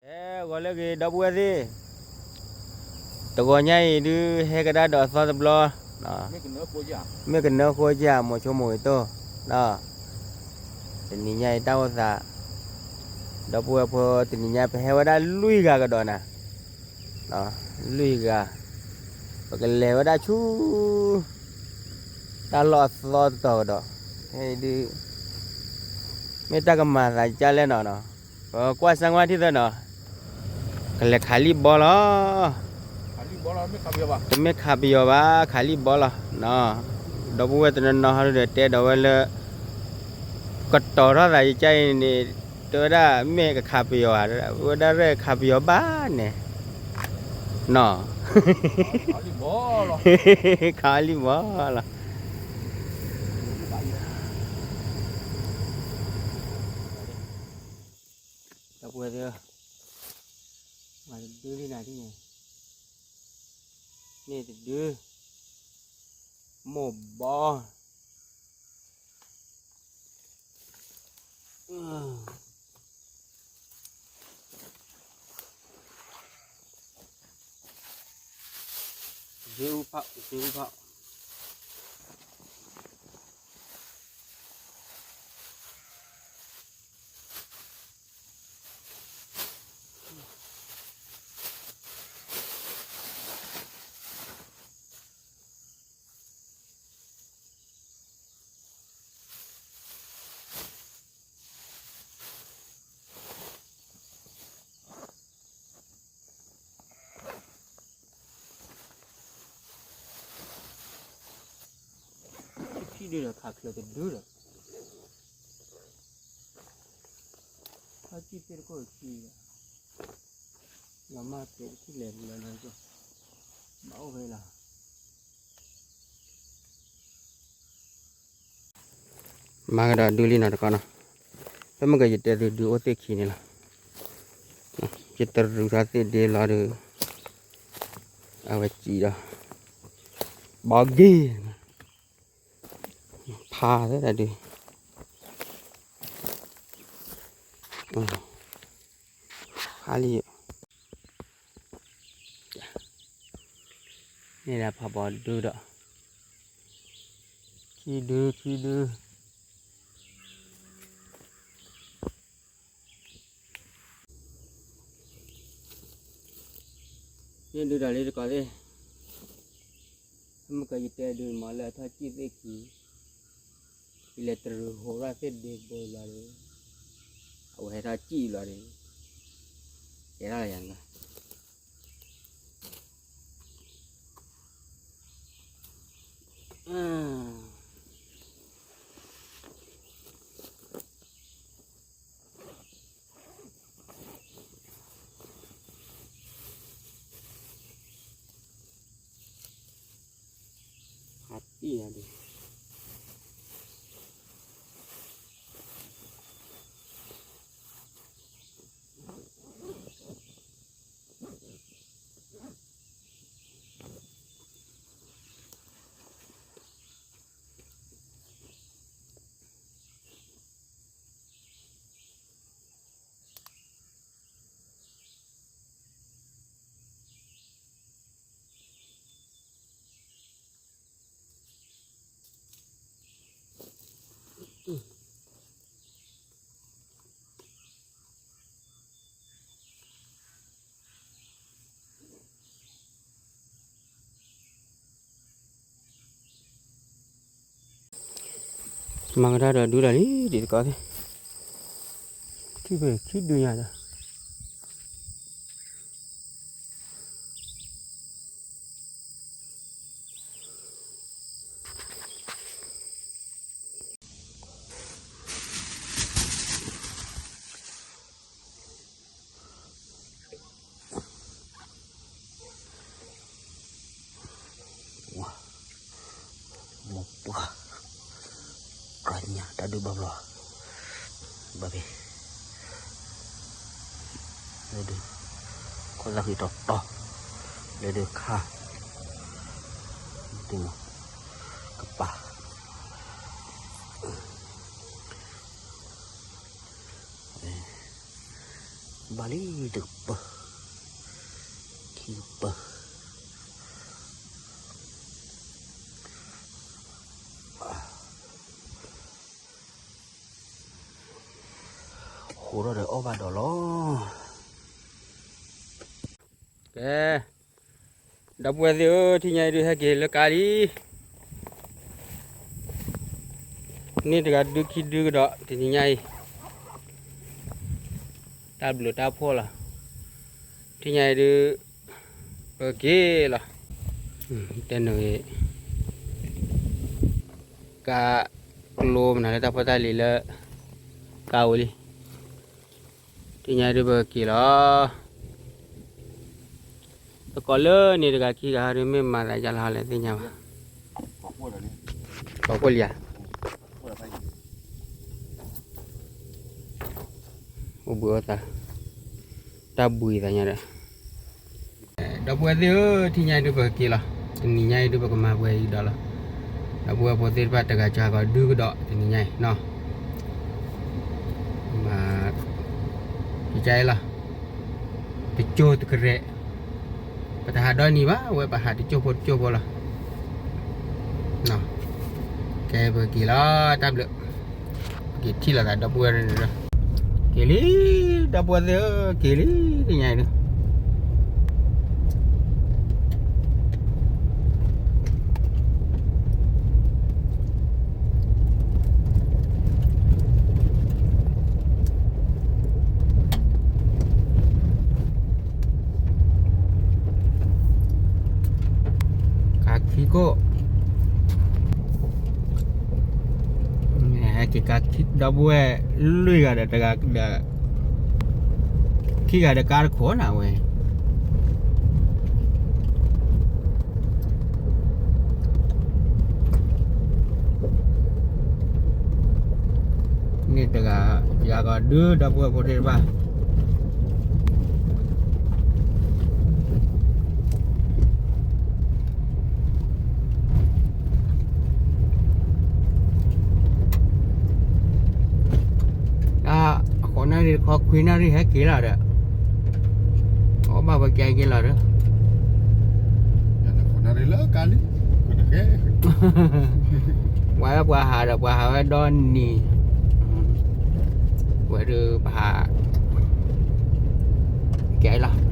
ဟဲဂီၤလၢအဂ့ၤ ဒီပုၢ်ဝဲၢ်သ့ၣ်, တဂီၤညါအံၤဒုး ဟဲကဒါဒီးအသီတဘျီ, မ့ၢ်ကနၢဃိကၢ် မိၤဆိမိၣ်ဂ့ၤတိၢ်, တနံၤညါအံၤတၢ်အိၣ်သး, ဒီပုၢ်ဝဲၢ်ဖိ တနံၤညါပဟဲဝဲဒၣ်လွံၢ်ဂၤကဒီးနၤ, လွံၢ်ဂၤ, ပကလဲၤဝဲဒၣ်ဆူ တၢ်လီၢ်အသီတတီၤကဒီး, ဖဲအံၤဒုး မ့ၢ်တၢ်ကမၤသးကလဲၣ်နီၤ, ပကွၢ်စၢ်ကွၢ်ထံၣ်သၢနီၤ, ကလဲၤခးလံၣ်ဘီလီၤ, တမ့ၢ်ခးပယီၤဘၣ် ခးလံၣ်ဘီလီၤ, ဒီပုၢ်ဝဲၢ်တနီၤနီၤဟီဒီးတဲဒီးဝဲလၢ ကတီၤထီၣ်သးယကါအံၤန့ၣ်, တဲဝဲဒၣ်မ့ၢ်ကခးပယီၤဧါ, ဝဲဒၣ်ရဲၣ်ခးပယီၤဘၣ်န့ၣ်, နီၤ, ခးလံၣ်ဘီလီၤ. ဒီပုၢ်ဝဲၢ်သ့ၣ်ဧၢ, မၤတဒုလံနၤထံၣ်န့ၣ်, န့ၣ်တဒု, မိၢ်ဘီ ဇ့အူဖး, ဇ့အူဖး. ထံၣ်ဒုဒီးခးချၢတဒုဒီး, ထီၣ်စံၣ်သ့ၣ်တခိၣ်ခံဒီး, လီၤမၢ်သ့ၣ်တထံၣ်လဲၤလၢလၢ, ဘၣ်အိၣ်ဖဲလီၤ. မၤကဒီးဒုလံနီၤတကီနီၤ, ဖဲမ့ၢ်ကယတဲသုဒုအိၣ်သ့ၣ်ခံန့ၣ်လီၤ, ယတရူးထီၣ်သ့ၣ်ဒ့လီၤဒီး, အဝဲစံးဒီး, ဘီဂ့ၤ, ဖးသဒု, ဖးလံ, န့ၣ်ဒၣ်ဖးဘီဒုဒီး, ခံဒု ခံဒု. န့ၣ်ဒုဒီးလံတကီၢ်သ့ၣ်, မ့ၢ်ကယတဲဒုမၤလၢအထီၣ်စံၣ်သ့ၣ်ခံ, ယလဲၤတရူးဟိးရၣ်သ့ၣ်ဒ့ဘိလီၤဒီး, အဝဲဟဲထီၣ်စံၣ်လီၤဒီး, တဲထီၣ်ယၤန့ၣ် ဟးတံၢ်ယၤဒုး. မၤကဒါဒီးဒုဒီးလံ ဒ်တကီၢ်သ့ၣ်, ခံဖဲခံဒုညါဒီး မိၢ်ပှၢ်, ကညးတၢ်ဒုးဘၣ်ဘျီ, ဘၣ်ဘ့ၣ်, လၢဒုး, ခိၣ်သၣ်ဃံတီတီ, လၢဒုးခါ, ဒုး, ကပၤ, ဘၣ်လံတကပၤ, ခံကပၤ, ဟိးထီၣ်ဒီးအီၣ်ဘၣ်ဒီးလီၤ. ကဲ, ဒီပုၢ်ဝဲၢ်သ့ၣ်ဧၢ, ထံၣ်ညါအံၤဒုးဟဲက့ၤလၢကါလံ. န့ၢ်တဂၤဒုခံဒုကဒီး တနံၤညါအံၤ, တၢ်ဘျုးတၢ်ဖှိၣ်လီၤ. ထံၣ်ညါအံၤဒုး ပက့ၤလီၤ. တဲနုၤဂ့ၤ, ကါကျိမနုၤလၢတၢ်ဖိတၢ်လံၤလၢ ကါဝံၤလံ. ထံၣ်ညါအံၤဒုးပက့ၤလီၤ. တကိးလၢန့ၣ်တဂၤခံဂၤဟီဒုး မ့ၢ်မၤသးယါလီၤဟီလဲၣ်သ့ၣ်ညါဘၣ်. ကိးကွၢ်လံဧါ. အိၣ်ဘှံးအိၣ်သါ, တၢ်ဘှံးသးညါဒီး, ဒီပုၢ်ဝဲၢ်သ့ၣ်ဧၢ, ထံၣ်ညါအံၤဒုးပက့ၤလီၤ. တနံၤညါအံၤဒုးပကမၤပှဲၤအံၤဒီးလီၤ. ဒီပုၢ်ဝဲၢ်ဖိသ့ၣ်တဖၣ်တဂၤစှၤကီးဒုကဒီးတနံၤညါအံၤနီၤ. မၤ ကကါအံၤလီၤ. တကၠိၢ်တကရဲး, ပတဟးဒီနံၤဘၣ်, ဝဲပဟးတကၠိၢ်ဖိတကၠိၢ်ဖိလီၤ. ကဲပက့ၤလီၤ, တၢ်ဘျုး, က့ၤထံၣ်လိာ်သးဒီပုၢ်ဝဲၢ်, က့ၤလံ, ဒီပုၢ်ဝဲၢ်သ့ၣ်ဧၢ, က့ၤလံ, တနံၤညါအံၤဒုး ကါခံခိၣ်, က့ၤကါခံဒီပုၢ်ဝဲၢ်လွံၢ်ဂၤဒီးတဂၤဒီး, ခံဂၤဒီးကါတခိၣ်နၤဝဲ န့ၣ်တဂၤ, ယၤကီးဒုဒီပုၢ်ဝဲၢ်ဖိသ့ၣ်တဖၣ် အဃိနၣ်ရံၣ်တခီ ခွံနၣ်ရံၣ်ဟဲက့ၤလီၤဒီး, အီၣ်ဘၣ်ဝဲကဲက့ၤလီၤဒီး, ဝဲပှၤဟးဒီး ပှၤဟးဝဲဒီနံၤ, ဝဲဒုးပဟး ကဲလီၤ.